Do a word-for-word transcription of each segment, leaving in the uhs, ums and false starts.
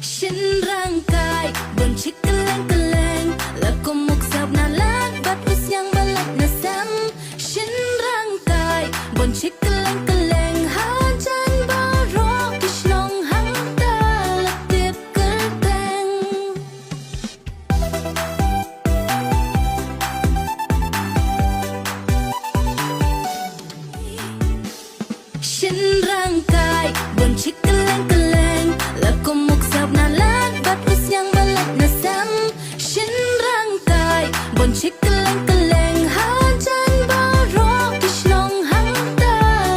Shin rangkai, bun chik kylleng kylleng, la kum u ksap na lad bad u sniang ba lait na sem. Shin rangkai, bun chik kylleng kylleng, hajan baroh ki shnong hangta la tip kyrteng. Shin rangkai, bun chik kylleng kylleng, la kum u ksap na lad bad u sniang ba lait na sem. Shin rangkai, bun chik kylleng kylleng, hajan baroh ki shnong hangta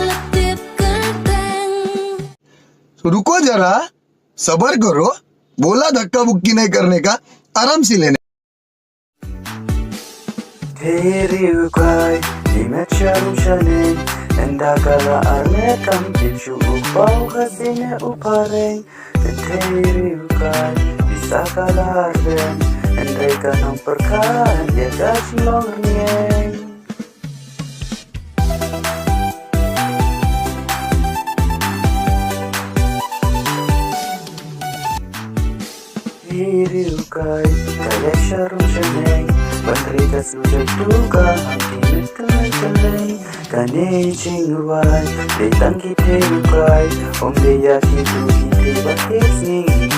la tip kyrteng. तो रुको जरा, सबर करो, बोला धक्का मुक्की नहीं करने का, आराम से लेने। Thei riewkai, i met sharum shaneng, ynda ka la ar met kam tip shuh u kpa u khasi ne u phareng. Thei riewkai, pisa ka la ar ben, hynrei ka nang pyrkhat ïa ka jinglong rngeng. Hi riewkai, ka leh sharum shaneng, ban ri ka sujai tu ka hangki met kylleng kylleng. Kane jingrwai, dei tang ki thei riewkai, ym dei ïa kitu ki thei ba ki sngewsih.